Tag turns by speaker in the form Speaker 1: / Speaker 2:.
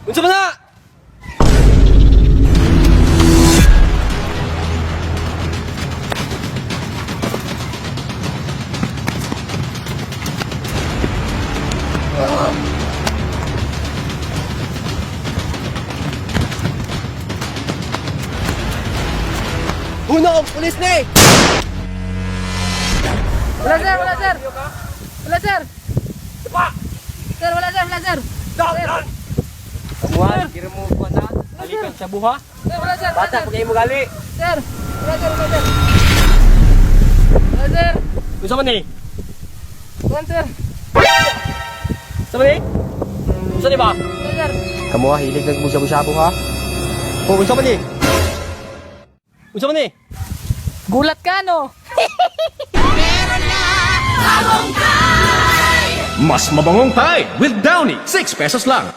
Speaker 1: Unsa man na? Uno, pulis ni!
Speaker 2: Wala, sir, wala, sir. Wala, sir. Sir, wala, sir, wala, sir.
Speaker 1: Down, down! Kamuha, kira mo kuha na. Halikan sa buha.
Speaker 2: Sir, wala, sir, wala,
Speaker 1: Bata,
Speaker 2: sir.
Speaker 1: pag mo gali.
Speaker 2: Sir, wala, sir, wala, sir. Wala, sir.
Speaker 1: Unsa man ni?
Speaker 2: Wala, sir.
Speaker 1: Unsa man ni? Unsa ni ba?
Speaker 2: Wala, sir.
Speaker 1: Kamuha, hilig nagmusabo-sabo ha. Oh, unsa man ni? Unsa man ni?
Speaker 2: Gulat ka, no?
Speaker 3: Mas mabangong Tide with Downy. 6 pesos lang.